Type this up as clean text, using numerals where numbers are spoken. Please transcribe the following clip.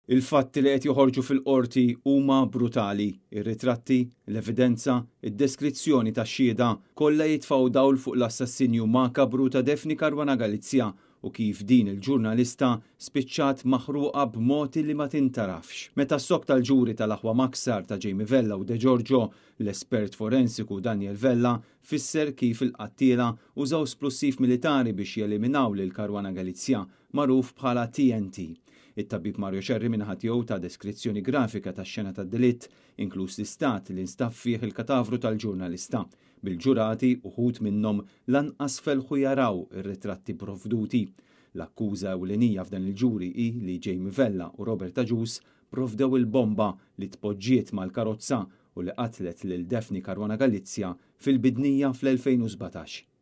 Il-fatti li qed joħorġu fil-qorti huma brutali. Ir-ritratti, l-evidenza, id-deskrizzjoni tax-xhieda, kollha jitfgħu dawl fuq l-assassinju makabru ta' Daphne Caruana Galizia u kif din il-ġurnalista spiċċat maħruqa b'mod li ma tintarafx. Meta ssokta l-ġuri tal-aħwa Maksar ta' Jamie Vella u De Giorgio, l-espert forensiku Daniel Vella fisser kif il-qattiela użaw splussiv militari biex jeliminaw lil Caruana Galizia, magħruf bħala TNT. It-tabib Mario Scerri min-naħa tiegħu ta deskrizzjoni grafika tax-xena tad-delitt, inkluż l-istat li nstab fih il-katavru tal-ġurnalista. Bil-ġurati, uħud minnhom lanqas felħu jaraw ir-ritratti provduti. L-akkuża ewlenija f'dan il-ġuri hi li Jamie Vella u Robert Agius provdew il-bomba li tpoġġiet mal-karozza u li qatlet lil Daphne Caruana Galizia fil-Bidnija fl-2017.